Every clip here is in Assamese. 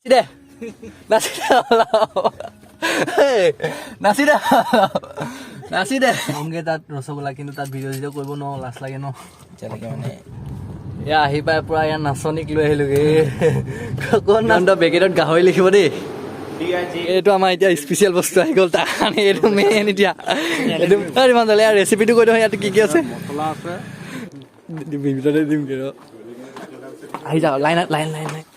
দে, নাচি দে অলপ। এই, নাচি দে অলপ। নাচি দে। কমকে তাত ৰসগোল্লা, কিন্তু তাত ভিডিঅ' চিডিঅ' কৰিব নোৱাৰো, লাজ লাগে ন। এতিয়ালৈকে মানে এয়া আহি পাই পুৰা ইয়াৰ নাচনীক লৈ আহিলোগে। ক'ত নাম বেকেটত গাহৰি লিখিব দেই। এইটো আমাৰ এতিয়া স্পেচিয়েল বস্তু আহি গ'ল, তাৰ কাৰণে এইটো মেইন। এতিয়া এইটো ইমান জলে ইয়াৰ ৰেচিপিটো কৈ দিওঁ, ইয়াত কি কি আছে। মছলা আছে। ভিতৰতে দিমগে ৰ। আহি যাওঁ, লাইন লাইন লাইন লাইন।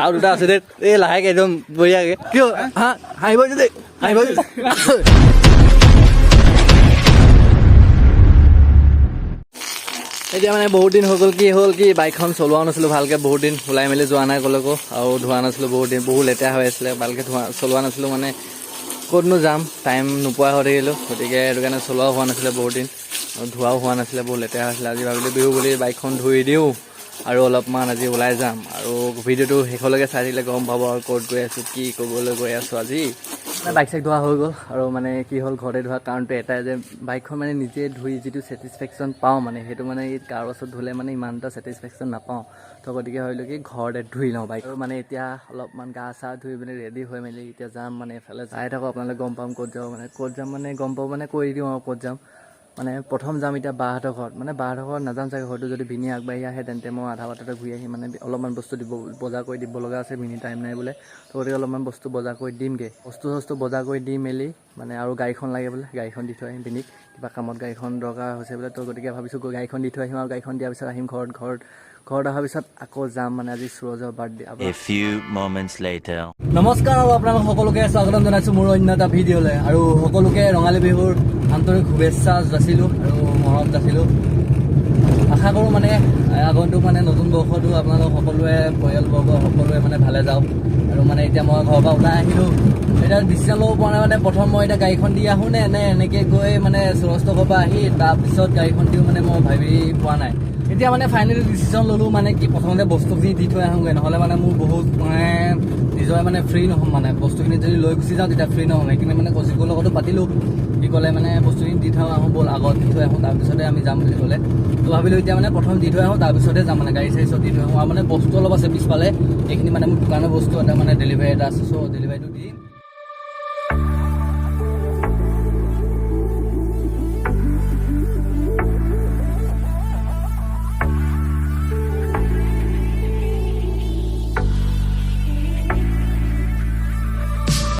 আৰু দুটা আছে দেই। এই লাহেকে একদম বঢ়িয়াকে। কিয় হা হাঁহিব দেই, হাঁহিব। এতিয়া মানে বহুত দিন হৈ গ'ল, কি হ'ল কি বাইকখন চলোৱা নাছিলোঁ ভালকৈ, বহুত দিন ওলাই মেলি যোৱা নাই ক'লৈকো, আৰু ধোৱা নাছিলোঁ বহুত দিন, বহুত লেতেৰা হৈ আছিলে, ভালকৈ ধোৱা চলোৱা নাছিলোঁ। মানে ক'তনো যাম, টাইম নোপোৱা হৈ থাকিলোঁ, গতিকে সেইটো কাৰণে চলোৱাও হোৱা নাছিলে বহুত দিন আৰু ধোৱাও হোৱা নাছিলে, বহুত লেতেৰা হৈছিলে। আজি ভাবিলোঁ বিহু বুলি বাইকখন ধুই দিওঁ আৰু অলপমান আজি ওলাই যাম। আৰু ভিডিঅ'টো শেষলৈকে চাই থাকিলে গম পাব আৰু ক'ত গৈ আছোঁ, কি ক'বলৈ গৈ আছোঁ। আজি মানে বাইক চাইক ধোৱা হৈ গ'ল। আৰু মানে কি হ'ল, ঘৰতে ধোৱা কাৰণটো এটাই যে বাইকখন মানে নিজে ধুই যিটো ছেটিছফেকশ্যন পাওঁ, মানে সেইটো মানে এই কাৰ ওচৰত ধুলে মানে ইমান এটা ছেটিছফেকশ্যন নাপাওঁ। তো গতিকে ভাবিলোঁ কি ঘৰতে ধুই লওঁ বাইক। আৰু মানে এতিয়া অলপমান গা চা ধুই পিনে ৰেডি হৈ মেলি এতিয়া যাম। মানে এফালে যাই থাকোঁ, আপোনালোকে গম পাম ক'ত যাওঁ। মানে ক'ত যাম মানে গম পাওঁ, মানে কৈ দিওঁ আৰু ক'ত যাম। মানে প্ৰথম যাম এতিয়া বাহঁতৰ ঘৰত, মানে বাহঁতৰ ঘৰত নাযাম চাগে, হয়তো যদি ভিনি আগবাঢ়ি আহে তেন্তে মই আধা বাটতে ঘূৰি আহিম। মানে অলপমান বস্তু দিব, বজাৰ কৰি দিব লগা আছে, ভিনি টাইম নাই বোলে। তো গতিকে অলপমান বস্তু বজাৰ কৰি দিমগৈ, বস্তু চস্তু বজাৰ কৰি দি মেলি মানে আৰু গাড়ীখন লাগে বোলে, গাড়ীখন দি থৈ আহিম ভিনিক, কিবা কামত গাড়ীখন দৰকাৰ হৈছে বোলে। তো গতিকে ভাবিছোঁ গৈ গাড়ীখন দি থৈ আহিম আৰু গাড়ীখন দিয়াৰ পিছত আহিম ঘৰত। ঘৰত অহাৰ পিছত আকৌ যাম, মানে আজি সুৰজৰ birthday. A few moments later. নমস্কাৰ আৰু আপোনালোক সকলোকে স্বাগতম জনাইছোঁ মোৰ অন্য এটা ভিডিঅ'লৈ। আৰু সকলোকে ৰঙালী বিহুৰ আন্তৰিক শুভেচ্ছা যাচিলোঁ আৰু মৰম যাচিলোঁ। আশা কৰোঁ মানে আগন্তুক মানে নতুন বৰ্ষটো আপোনালোক সকলোৱে পৰিয়ালবৰ্গ সকলোৱে মানে ভালে যাওক। আৰু মানে এতিয়া মই ঘৰৰ পৰা ওলাই আহিলোঁ, এতিয়া ডিচিশ্যন ল'ব পৰা নাই। মানে প্ৰথম মই এতিয়া গাড়ীখন দি আহোঁ নে নে এনেকৈ গৈ মানে সুৰজহঁতৰ ঘৰৰ পৰা আহি তাৰপিছত গাড়ীখন দিওঁ, মানে মই ভাবি পোৱা নাই। এতিয়া মানে ফাইনেলি ডিচিশ্যন ল'লোঁ, মানে কি প্ৰথমতে বস্তুখিনি দি থৈ আহোঁগৈ, নহ'লে মানে মোৰ বহুত মানে নিজৰে মানে ফ্ৰী নহ'ম। মানে বস্তুখিনি যদি লৈ গুচি যাওঁ তেতিয়া ফ্ৰী নহ'ম। সেইকাৰণে মানে কৌশিকৰ লগতো পাতিলোঁ, সি ক'লে মানে বস্তুখিনি দি থৈ আহোঁ ব'ল, আগত দি থৈ আহোঁ তাৰপিছতে আমি যাম বুলি ক'লে। তো ভাবিলোঁ এতিয়া মানে প্ৰথম দি থৈ আহোঁ, তাৰপিছতে যাম, মানে গাড়ী চাড়ী চব দি থৈ আহোঁ। আৰু মানে বস্তু অলপ আছে পিছফালে, এইখিনি মানে মোৰ দোকানৰ বস্তু এটা মানে ডেলিভাৰী এটা আছে, চ' ডেলিভাৰীটো দিম।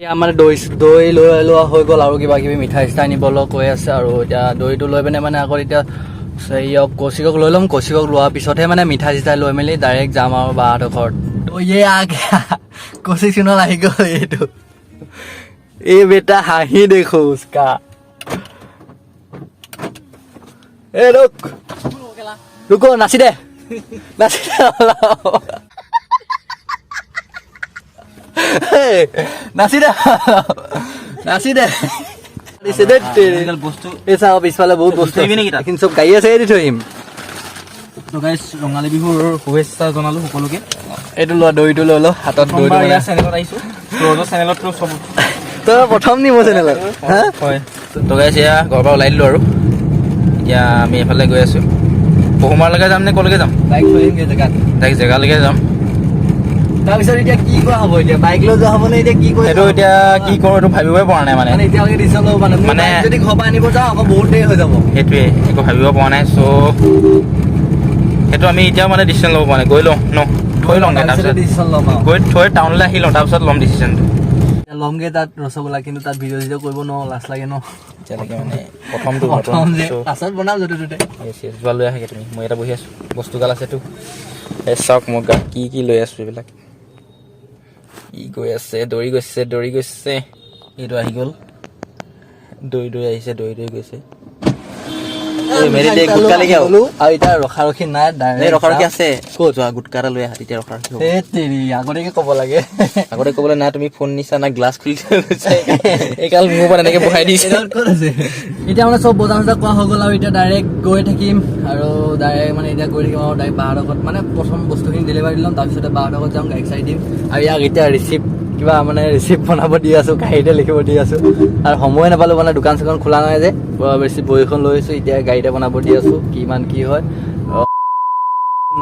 এতিয়া মানে দৈ দৈ লৈ লোৱা হৈ গ'ল আৰু কিবা কিবি মিঠাই চিঠাই নিবলৈ কৈ আছে। আৰু এতিয়া দৈটো লৈ পিনে মানে আকৌ এতিয়া হেৰিয়ক কৌশিকক লৈ ল'ম, কৌশিকক লোৱাৰ পিছতহে মানে মিঠাই চিঠাই লৈ মেলি ডাইৰেক্ট যাম আৰু বাহঁতৰ ঘৰত। ইয়ে আ কৌশিক সোণোৱাল আহি গ'ল। এইটো এই বেটা হাঁহি দেখো উচকা। এ ৰুক ৰুকো, নাচি দে, নাচি দে অলপ। এই, নাচি দে, নাচি দে, দিছে দে তেৰি। বস্তু এই চাওঁ, পিছফালে বহুত বস্তু। দিবি নেকি তাত? এইখিনি চব গাড়ী আছে, দি থৈ আহিম। তো গাইছ, ৰঙালী বিহুৰ শুভেচ্ছা জনালো সকলোকে। এইটো লোৱা, দৈটো লৈ ল হাতত দৈটো। প্ৰথমবাৰ মানে ইয়াৰ চেনেলত আহিছো, সুৰজৰ চেনেলততো চব তই প্ৰথম নি মোৰ চেনেলত হা? হয়। তো গাইছ, এয়া ঘৰৰ পৰা ওলাই দিলো আৰু এতিয়া আমি এইফালে গৈ আছো। পহুমাৰলৈকে যাম নে ক'লৈকে যাম? বাইক থৈ আহিমগৈ জেগাত। ডাইৰেক্ট জেগালৈকে যাম। তাৰপিছত এতিয়া কি কৰা হ'ব? এতিয়া বাইক লৈ যোৱা হ'ব নে এতিয়া কি কৰি? সেইটো এতিয়া কি কৰোঁ এইটো ভাবিবই পৰা নাই মানে। মানে এতিয়ালৈকে ডিচিশ্যন ল'ব পৰা নাই। মানে যদি ঘৰৰ পৰা আনিব যাওঁ আকৌ বহুত দেৰি হৈ যাব। সেইটোৱে, একো ভাবিব পৰা নাই। চ' সেইটো আমি এতিয়াও মানে ডিচিশ্যন ল'ব পৰা নাই। গৈ লওঁ ন, থৈ লওঁগে। তাৰপিছতে তাৰপিছত ডিচিশ্যন ল'ম আৰু। গৈ থৈ টাউনলৈ আহি লওঁ, তাৰপিছত ল'ম ডিচিশ্যনটো। এতিয়া ল'মগে তাত ৰসগোল্লা, কিন্তু তাত ভিডিঅ' চিডিঅ' কৰিব নোৱাৰো, লাজ লাগে ন। এতিয়ালৈকে মানে প্ৰথমটো প্ৰথম যে, পাছত বনাম য'তে ত'তে। য়েছ, যোৱা লৈ আহাগে তুমি, মই এটা বহি আছোঁ, বস্তুগাল আছেতো। এই চাওক, মই গাত কি কি লৈ আছোঁ এইবিলাক। ই গৈ আছে, দৌৰি গৈছে, দৌৰি গৈছে। এইটো আহি গ'ল, দৌৰি দৌৰি আহিছে, দৌৰি দৌৰি গৈছে। ঐ, মেৰি দে, গুটকা লেকে আহো। গ'লো আৰু এতিয়া ৰখাৰখি নাই এই ৰখাৰখি ডাইৰেক্ট। আছে। ক'ত? যোৱা, গুটকা এটা লৈ আহা, তেতিয়া ৰখাৰখি হ'ব। এই তেৰি, আগতীয়াকে ক'ব লাগে। আগতে ক'বলৈ নাই, তুমি ফোন নিছা না গ্লাছ খুলি থৈ গৈছা। এইগাল মোৰ ওপৰত এনেকে বহাই দিছে। এইডাল ক'ত আছে? এতিয়া মানে চব বজাৰ চজাৰ কৰা হৈ গ'ল আৰু এতিয়া ডাইৰেক্ট গৈ থাকিম আৰু ডাইৰেক্ট মানে এতিয়া গৈ থাকিম আৰু ডাইৰেক্ট বাহঁতৰ ঘৰত। মানে প্ৰথম বস্তুখিনি ডেলিভাৰী দি ল'ম, তাৰপিছতে বাহঁতৰ ঘৰত যাম, গাড়ী চাড়ী দিম। আৰু ইয়াক এতিয়া ৰিচিপ্ট কিবা মানে ৰিচিপ্ট বনাব দি আছোঁ, গাড়ীতে লিখিব দি আছোঁ। আৰু সময় নাপালোঁ, মানে দোকান চোকান খোলা নাই যে, বেছি বহীখন লৈ আহিছোঁ, এতিয়া গাড়ীতে বনাব দি আছোঁ, কিমান কি হয়।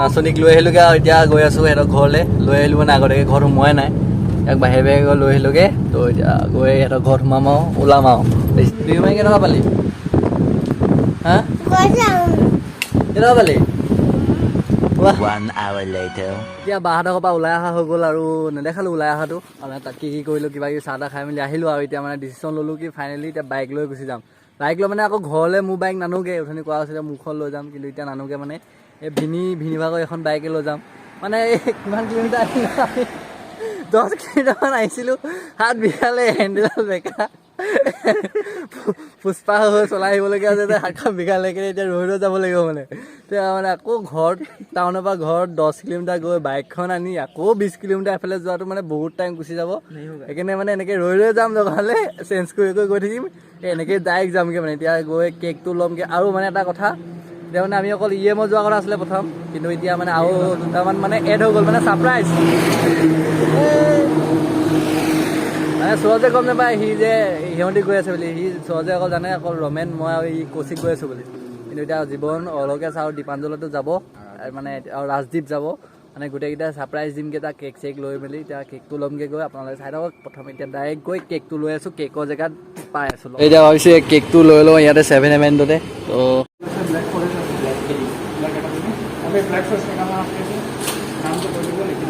নাচনীক লৈ আহিলোগৈ আৰু এতিয়া গৈ আছোঁ সিহঁতৰ ঘৰলৈ। লৈ আহিলোঁ মানে আগতীয়াকৈ, ঘৰত সোমোৱাই নাই, ইয়াক বাহিৰে বাহিৰে গৈ লৈ আহিলোগৈ। তো এতিয়া গৈ সিহঁতৰ ঘৰত সোমাম আৰু ওলাম আৰু। বিহু মাৰি কেনেকুৱা পালি? হা, কেনেকুৱা পালি? ৱাহ। 1 hour later. এতিয়া বাহঁতৰ ঘৰৰ পৰা ওলাই অহা হৈ গ'ল আৰু নেদেখালোঁ ওলাই অহাটো। আৰু তাত কি কি কৰিলোঁ, কিবা কিবি চাহ তাহ খাই মেলি আহিলোঁ। আৰু এতিয়া মানে ডিচিশ্যন ল'লোঁ কি ফাইনেলি এতিয়া বাইক লৈ গুচি যাম। বাইক লৈ মানে আকৌ ঘৰলৈ মোৰ বাইক নানোগৈ, অথনি কোৱা হৈছিলে মোৰখন লৈ যাম, কিন্তু এতিয়া নানোগৈ। মানে এই ভিনি ভিনি ভাগৰ এখন বাইকে লৈ যাম। মানে এই কিমান কিলোমিটাৰ আহিলোঁ আমি, 10 কিলোমিটাৰমান আহিছিলোঁ, হাত বিষালে, হেণ্ডেলডাল বেকা, পুষ্পা হৈ চলাই আহিবলগীয়া হৈছে যে হাতখন বিষালে। সেইকাৰণে এতিয়া ৰৈ ৰৈ যাব লাগিব। মানে এতিয়া মানে আকৌ ঘৰত টাউনৰ পৰা ঘৰত 10 কিলোমিটাৰ গৈ বাইকখন আনি আকৌ 20 কিলোমিটাৰ এফালে যোৱাটো মানে বহুত টাইম গুচি যাব। সেইকাৰণে মানে এনেকৈ ৰৈ ৰৈ যাম, দোকানলৈ চেঞ্জ কৰি কৰি গৈ থাকিম। এই এনেকৈ ডাইৰেক্ট যামগৈ। মানে এতিয়া গৈ কেকটো ল'মগৈ। আৰু মানে এটা কথা, এতিয়া মানে আমি অকল ই এমত যোৱা কথা আছিলে প্ৰথম, কিন্তু এতিয়া মানে আৰু দুটামান মানে এড হৈ গ'ল, মানে ছাৰপ্ৰাইজ। মানে সুৰজে গম নাপায় সি যে সিহঁতি গৈ আছে বুলি। সি সুৰজে অকল জানে অকল ৰমেন, মই আৰু ই কৌশিক গৈ আছো বুলি। কিন্তু এতিয়া জীৱন, অলকেশ আৰু দীপাঞ্জলতো যাব আৰু মানে আৰু ৰাজদীপ যাব। মানে গোটেইকেইটা ছাৰপ্ৰাইজ দিমগৈ তাক কেক চেক লৈ মেলি। এতিয়া কেকটো ল'মগৈ গৈ, আপোনালোকে চাই থাকক। প্ৰথম এতিয়া ডাইৰেক্ট গৈ কেকটো লৈ আছোঁ, কেকৰ জেগাত পাই আছোঁ। এতিয়া ভাবিছোঁ এই কেকটো লৈ লওঁ ইয়াতে ছেভেন এমেণ্ডতে তো। ब्लैक फॉरेस्ट ब्लैक ब्लैक अबे ब्लैक फॉरेस्ट निकालना आपके से नाम तो बोल दो, लेकिन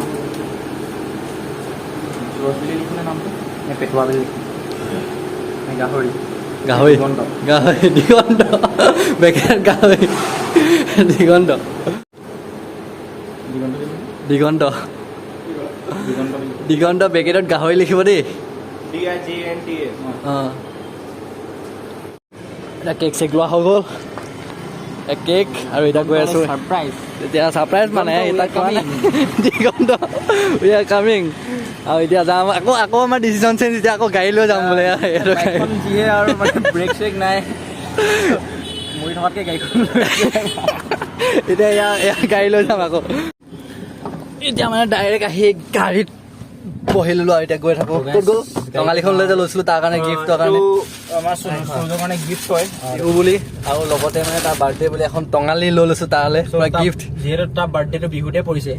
সুৰজ বুলি লিখোনে নামটো নে পেটুৱা বুলি লিখোঁ নে গাহৰি? গাহৰি। দিগন্ত। গাহৰি দিগন্ত, বেকেট গাহৰি দিগন্ত। দিগন্ত বুলি। দিগন্ত। দিগন্ত বুলি। দিগন্ত, বেকেটত গাহৰি লিখিব দেই। DIGNTA। অঁ, এতিয়া কেক চেক লোৱা হৈ গ'ল, কেক আৰু এতিয়া গৈ আছোঁ। ছাৰপ্ৰাইজ। এতিয়া ছাৰপ্ৰাইজ মানে এতিয়া কোৱা নাই। দিগন্ত, we are coming। আৰু এতিয়া যাম আকৌ, আকৌ আমাৰ ডিচিশ্যন চেঞ্জ, এতিয়া আকৌ গাড়ী লৈ যাম বোলে এইটো গাড়ী। বাইকখন যিহে আৰু মানে ব্ৰেক চেক নাই, মৰি থকাতকৈ গাড়ীখন লৈ এতিয়া ইয়াৰ ইয়াৰ গাড়ী লৈ যাম আকৌ। এতিয়া মানে ডাইৰেক্ট আহি গাড়ীত বহি ল'লো আৰু এতিয়া গৈ থাকো। ক'ত গ'ল টঙালিখন লৈ যে লৈছিলো তাৰ কাৰণে, গিফ্টৰ কাৰণে? আমাৰ সুৰজৰ কাৰণে গিফ্ট হয়। বিহু বুলি আৰু লগতে মানে তাৰ বাৰ্থডে বুলি এখন টঙালি লৈ লৈছো তালৈ গিফ্ট। যিহেতু তাৰ বাৰ্থডেটো বিহুতে পৰিছে,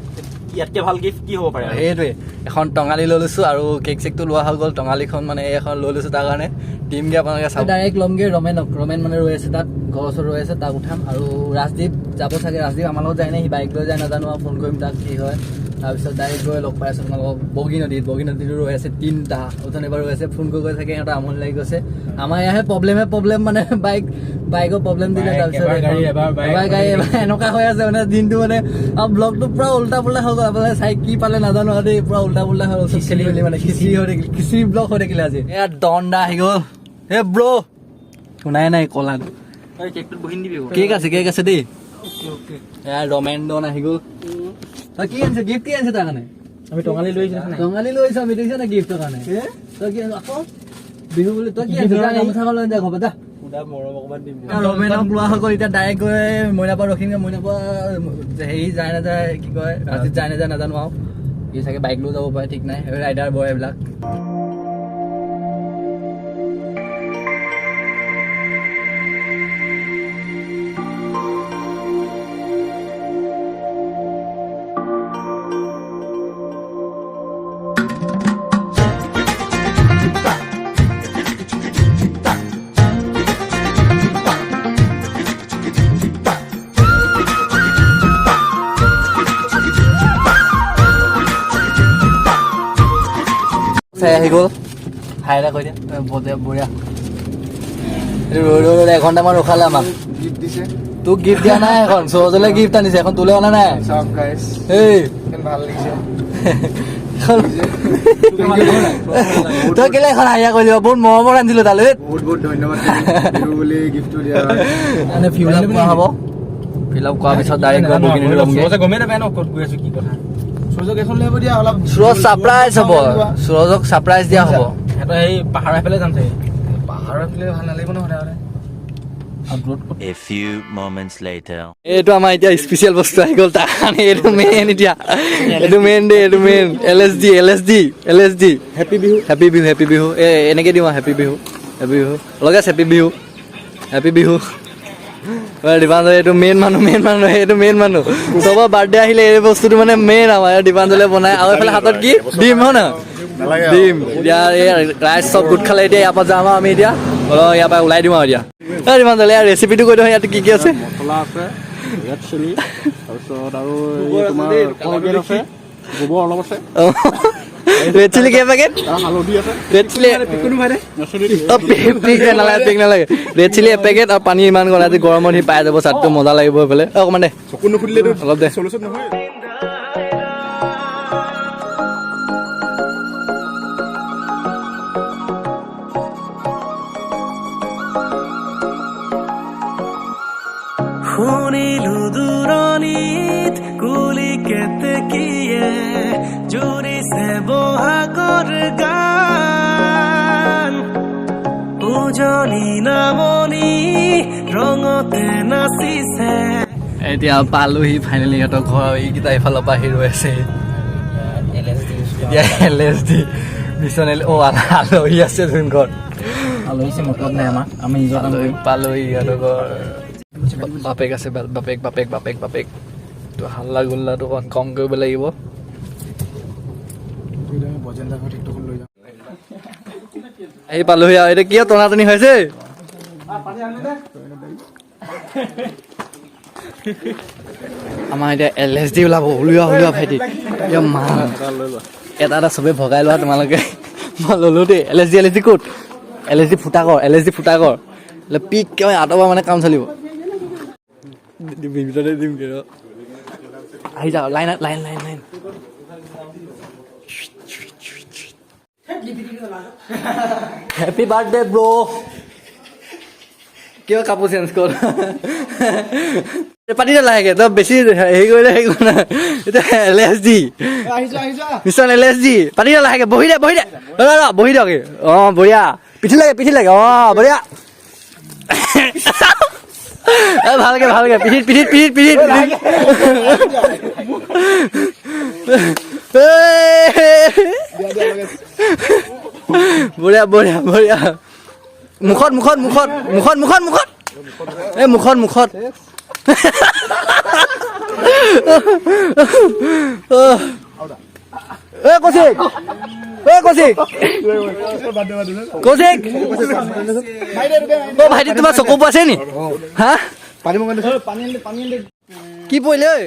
ইয়াতকে ভাল গিফ্ট কি হ'ব পাৰে আৰু? সেইটোৱে, এখন টঙালি লৈ লৈছো আৰু কেক চেকটো লোৱা হৈ গ'ল। টঙালিখন মানে এখন লৈ লৈছো তাৰ কাৰণে, দিমগে, আপোনালোকে চাব। ডাইৰেক্ট ল'মগে ৰমেনক। ৰমেন মানে ৰৈ আছে তাত, ঘৰৰ ওচৰত ৰৈ আছে, তাক উঠাম। আৰু ৰাজদীপ যাব চাগে। ৰাজদীপ আমাৰ লগত যায় নে সি বাইক লৈ যায় নাজানো আৰু, ফোন কৰিম তাক কি হয়। তাৰপিছত ডাইৰেক্ট গৈ লগ পাই আছো আপোনালোকক বগী নদীত। বগী নদীতো ৰৈ আছে তিনিটা, উঠনি এবাৰ ৰৈ আছে, ফোন কৰি গৈ থাকে, সিহঁতৰ আমনি লাগি গৈছে। আমাৰ ইয়াৰহে প্ৰব্লেমহে প্ৰব্লেম, মানে বাইকৰ প্ৰব্লেম দিলে। বাইক, তাৰপিছত এবাৰ গাড়ী, এবাৰ বাইক, এবাৰ গাড়ী, এবাৰ এনেকুৱা হৈ আছে। মানে দিনটো মানে আৰু ব্লগটো পুৰা উল্টা পুল্টা হৈ গ'ল। আপোনালোকে চাই কি পালে নাজানো আৰু দেই, পুৰা উল্টা পুল্টা হৈ গ'ল চব। খিচিৰি। খেলি মানে খিচিৰি হৈ থাকিল, খিচিৰি ব্লগ হৈ থাকিলে আজি। এয়া ডন দা আহি গ'ল। হে ব্ৰ, শুনাই নাই কলাটো। এই কেকটোত বহি নিদিবি আকৌ। কেক আছে, কেক আছে দেই। এয়া ৰমেন ডন আহি গ'ল। তই কি আনিছ গিফ্ট? কি আনিছ তাৰ কাৰণে? আমি টঙালি লৈ আহিছো, দেখা নাই? টঙালি লৈ আহিছ আমি, দেখিছ নাই গিফ্টৰ কাৰণে? তই কি আকৌ বিহু বুলি তই কি আনিছ? যা, গামোচাখন লৈ যা ঘৰৰ পৰা যা। সুদা মৰম অকণমান দিম। ৰমেনক লোৱা হৈ গ'ল। এতিয়া ডাইৰেক্ট গৈ মইনাপৰা ৰখিমগৈ। মইনাপৰা হেৰি যায় নাযায়, কি কয়, ৰাজদীপ যায় নাযায় নাজানো আৰু। সি চাগে বাইক লৈ যাব পাৰে, ঠিক নাই, ৰাইডাৰ বয় এইবিলাক। চাই আহি গ'ল। হাই এটা কৈ দিয়া। এ, বঢ়িয়া বঢ়িয়া। এইটো ৰৈ ৰৈ ৰৈ এঘণ্টামান ৰখালে আমাক। গিফ্ট দিছে। তোক গিফ্ট দিয়া নাই, এখন সৰজলে গিফ্ট আনিছে, এখন তোলৈ অনা নাই। চাওক গাইস, এই ভাল লাগিছে। তই কেলে এখন হাইয়া কৰিলি? বহুত মৰমত আনিছিলো তালৈ। বহুত বহুত ধন্যবাদ বিহু বুলি গিফ্টটো দিয়াৰ কাৰণে। মানে ফিল আপ কৰা হ'ব, ফিল আপ কৰাৰ পিছত ডাইৰেক্ট গৈ বগী নদী ল'মগৈ। সুৰজে গমেই নাপায় ন ক'ত গৈ আছো কি কথা। সূৰ্যক এখন লৈ আহিব দিয়া অলপ। সুৰজ ছাৰপ্ৰাইজ হ'ব, সুৰজক ছাৰপ্ৰাইজ দিয়া হ'ব। সিহঁতৰ সেই পাহাৰৰ সেইফালে যাম চাগে। পাহাৰৰ ফালে ভাল নালাগিব ন সদায় সদায়। আৰু দূৰত ক'ত? A few moments later. এইটো আমাৰ এতিয়া স্পেচিয়েল বস্তু আহি গ'ল তাৰ কাৰণে। এইটো মেইন, এতিয়া এইটো মেইন দেই, এইটো main. LSD, LSD, LSD. Happy Bihu. Happy Bihu, happy Bihu. এই এনেকৈ দিওঁ আৰু, হেপী বিহু, হেপী বিহু লগাইছে, হেপী বিহু, হেপী বিহু। দীপাঞ্জলি এইটো মেইন মানুহ, মেইন মানুহ, এইটো মেইন মানুহ। চবৰ বাৰ্থডে আহিলে এই বস্তুটো মানে মেইন। আমাৰ দীপাঞ্জলিয়ে বনাই। আৰু এইফালে হাতত কি দিম হয় নহয়? দিম। এতিয়া এই ৰাইজ চব গোট খালে। এতিয়া ইয়াৰ পৰা যাম আৰু আমি এতিয়া অলপ ইয়াৰ পৰা ওলাই দিম আৰু এতিয়া। এই দীপাঞ্জলি, ইয়াৰ ৰেচিপিটো কৈ দিওঁ, ইয়াত কি কি আছে? মছলা আছে, ৰেড চিলি, তাৰপিছত আৰু এই তোমাৰ কলগেট আছে, গোবৰ অলপ আছে। ৰেড চিলি কেই পেকেট? আৰু হালধি আছে। ৰেড চিলি অ, পিক নালাগে, পিক নালাগে। ৰেড চিলি এপেকেট আৰু পানী ইমান গ'ল। আজি গৰমত সি পাই যাব চাটটো, মজা লাগিব এইফালে। অ, অকণমান দে। চকু নুখুলিলে অলপ দে। চলুচন নহয়। শুনিলো দূৰণিত কুলি কেতেকীয়ে জুৰিছে বহাগৰ গান, উজনি নামনি ৰঙতে নাচিছে। এতিয়া পালোহি ফাইনেলি সিহঁতৰ ঘৰ। এইকেইটা এইফালৰ পৰা আহি ৰৈ আছে। এতিয়া এলএছডি মিছন এল অ' আলহী আছে যোন ঘৰত। আলহী মতলব নাই আমাক, আমি নিজৰ কাম আলহী পালোহি সিহঁতৰ ঘৰ। বাপেক আছে, বাপেক বাপেক বাপেক বাপেক। তো হাল্লা গোল্লাটো অকণ কম কৰিব লাগিব। আহি পালোহি আৰু এতিয়া কিয় টনাটনি হৈছে? আমাৰ এতিয়া এলএছডি ওলাব। উলিওৱা, উলিওৱা ভাইটি। এতিয়া মা এটা এটা চবেই ভগাই লোৱা তোমালোকে। মই ল'লো দেই এলএছডি। এলএছডি ক'ত? এলএছডি ফুটা কৰ, এলএছডি ফুটা কৰ। পিক কিয় আঁতৰৰ মানে কাম চলিব। ভিতৰতে দিম কি আহি যাওঁ। Line line line line. Happy birthday bro. কিয় কাপোৰ চেঞ্জ কৰ? পাতি দে লাহেকে। তই বেছি হেৰি কৰিলে হেৰি কৰ না। এতিয়া এলএছডি, মিছন এলএছডি। পাতি দে লাহেকে। বহি দে, বহি দে, ৰ ৰ, বহি দিয়ক। অঁ, বঢ়িয়া। পিঠি লাগে, পিঠি লাগে। অঁ, বঢ়িয়া। এ ভালকে ভালকে, পিঠিত পিঠিত পিঠিত পিঠিত পিঠিত। বঢ়িয়া বঢ়িয়া বঢ়িয়া। মুখত মুখত মুখত মুখত মুখত মুখত, এই মুখত মুখত। এ কৌশিক, এ কৌশিক, কৌশিক, অ ভাইটি, তোমাৰ চকু পাইছে নি? হা, কি পৰিলে ঐ?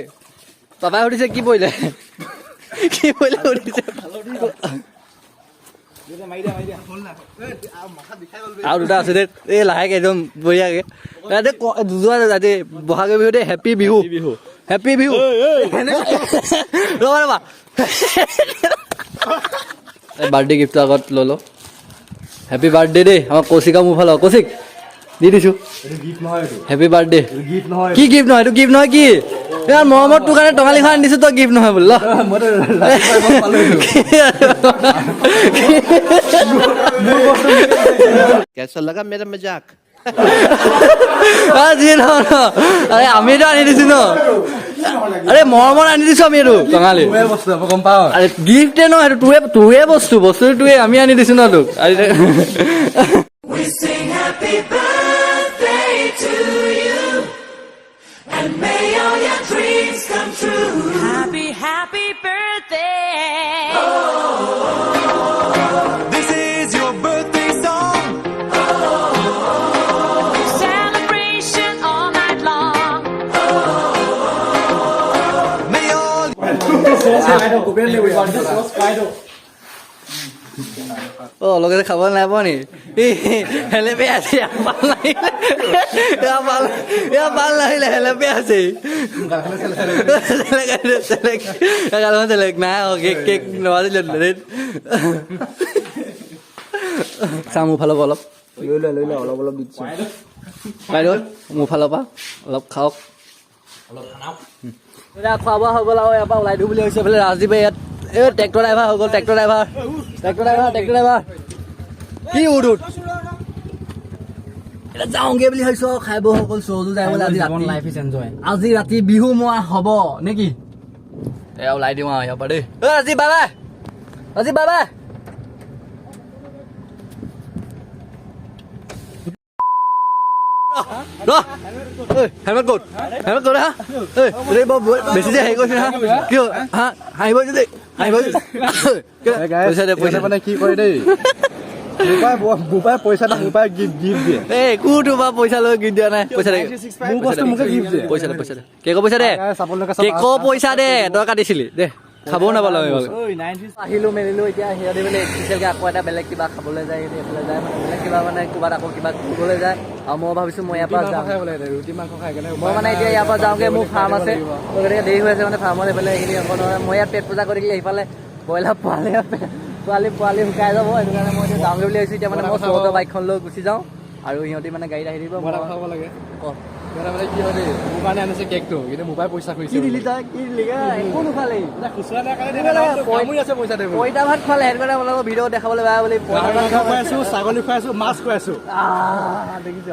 পাপাই সুধিছে কি পৰিলে, কি পৰিলে সুধিছে। আৰু দুটা আছে দে। এই লাহেকে, একদম বঢ়িয়াকে। ইয়াতে যোৱা আজি বহাগৰ বিহুতে হেপী বিহু, হেপী বিহু। ৰ'বা ৰ'বা, বাৰ্থডে গিফ্টটো আগত লৈ লওঁ। হেপী বাৰ্থডে দেই আমাৰ কৌশিকা। মোৰ ফালৰ কৌশিক দি দিছোঁ, হেপী বাৰ্থডে। কি গিফ্ট নহয় এইটো? গিফ্ট নহয় কি? ইয়াৰ মৰমত তোৰ কাৰণে টঙালিখন আনি দিছোঁ, তই গিফ্ট নহয় বোলে। ল। कैसा लगा मेरा मजाक? যি নহয় ন, আৰে আমিতো আনি দিছো ন। আৰে মৰমত আনি দিছো আমি এইটো টঙালি। আৰে গিফ্টে ন সেইটো, তোৰে তোৰে বস্তু, বস্তুটো তোৰে, আমি আনি দিছো ন তোক। We sing happy birthday to you, and may all your dreams come true. Happy, happy birthday. This is your birthday song. Celebration all night long. May all অ লগতে খাব নাই পোৱা নি? হেলেপে আছে, ইয়াৰ পাল নাহিলে, ইয়াৰ পাল, ইয়াৰ পাল নাহিলে, হেলেপে আছে। চেলেক নাই। অ, কেক কেক নবাজিলে। চা, মোৰ ফালৰ পৰা অলপ লৈ লোৱা, লৈ লোৱা, অলপ অলপ দি দিছোঁ। বাইদেউ, মোৰ ফালৰ পৰা অলপ খাওক। এতিয়া খোৱা বোৱা হৈ গ'ল আৰু ইয়াৰ পৰা ওলাই দিওঁ বুলি ভাবিছোঁ। এইফালে ৰাজদীপে ইয়াত এই ট্ৰেক্টৰ ড্ৰাইভাৰ হৈ গ'ল। Tractor driver, tractor driver, tractor driver. কি উঠ উঠ। এতিয়া যাওঁগে বুলি ভাবিছোঁ আৰু খাই বৈ হৈ গ'ল। চৌজো যাই বোলে আজি ৰাতি লাইফ is enjoy. আজি ৰাতি বিহু মোৱা হ'ব নেকি? এয়া ওলাই দিওঁ আৰু ইয়াৰ পৰা দেই। ঐ Rajiv, bye bye. Rajiv, bye bye. ৰ। ঐ, হেলমেট ক'ত? হেলমেট ক'ত? হা, ঐ, এই বৰ বেছি যে হেৰি কৰিছে। হা, কিয়? হা, হাঁহিব দেই, হাঁহিব। পইচা দে, পইচা। মানে কি কৰে দেই, মোৰ পৰাই পইচা, মোৰ পৰাই গিফ্ট গিফ্ট দিয়ে। এই একো তোমাৰ পইচা লৈ গিফ্ট দিয়া নাই। পইচা দে। মোৰ বস্তু মোকে গিফ্ট দিয়ে। পইচা দে, পইচা দে, কেকৰ পইচা দে। চাবলগীয়া। কেকৰ পইচা দে। তই কাটিছিলি দে, খাবও নাপালো আমি ভালকে। আহিলো মেলিলো। এতিয়া সিহঁতি বোলে স্পেচিয়েলকে আকৌ এটা বেলেগ কিবা খাবলৈ যায়, সিহঁতি এইফালে যায়, মানে বেলেগ কিবা, মানে ক'ৰবাত আকৌ কিবা ফুৰিবলৈ যায়। আৰু মই ভাবিছো মই ইয়াৰ পৰা যাম। খাই বোলে, ৰুটি মাংস খাই কেনে। মই মানে এতিয়া ইয়াৰ পৰা যাওঁগে, মোৰ ফাৰ্ম আছে, তো গতিকে দেৰি হৈ আছে। মানে ফাৰ্মত এইফালে এইখিনি আকৌ নহয়, মই ইয়াত পেট পূজা কৰি থাকিলে সিফালে ব্ৰইলাৰ পোৱালি পোৱালি পোৱালি শুকাই যাব। সেইটো কাৰণে মই এতিয়া যাওঁগে বুলি ভাবিছোঁ। এতিয়া মানে মই চৌহদৰ বাইকখন লৈ গুচি যাওঁ আৰু সিহঁতি মানে গাড়ীত আহি দিব। মই এটা খাব লাগে। ক। সিহঁতে মানে কি হয় দেই, মোৰ কাৰণে আনিছে কেকটো, কিন্তু মোৰ পৰাই পইচা খুজিছে। কি দিলি তই? কি দিলি? একো নোখোৱালি। খুচুৰা নাই কাৰণে কামুৰি আছে পইচা দে বুলি। পইতা ভাত খোৱালে। সেইটো কাৰণে আপোনালোকৰ ভিডিঅ' দেখাবলৈ বেয়া বুলি পইতা গাহৰি ভাত মাংস খুৱাইছো, ছাগলী খুৱাইছো, মাছ খুৱাইছো। আহ, দেখিছ?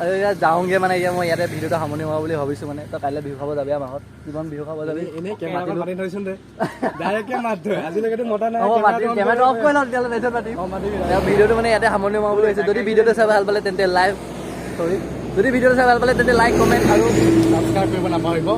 আৰু এতিয়া যাওঁগে। মানে এতিয়া মই ইয়াতে ভিডিঅ'টো সামৰণি মাৰো বুলি ভাবিছোঁ। মানে তই কাইলৈ বিহু খাব যাবি, আমাৰ ঘৰত জীৱন বিহু খাব যাবি। এনেই কেমেৰা পাতি থৈছোন দে, ডাইৰেক্টকে মাত ধৰে। আজিলৈকেতো মতা নাই। হ'ব, মাতিম। কেমেৰাটো অফ কৰি লওঁ তেতিয়াহ'লে, তাৰপিছত মাতিম। অ, মাতিবি। এতিয়া ভিডিঅ'টো মানে ইয়াতে সামৰণি মাৰো বুলি ভাবিছোঁ। যদি ভিডিঅ'টো চাই ভাল পালে তেন্তে লাইক, চৰি, যদি ভিডিঅ'টো চাই ভাল পালে তেন্তে লাইক, কমেণ্ট আৰু ছাবস্ক্ৰাইব কৰিব নাপাহৰিব।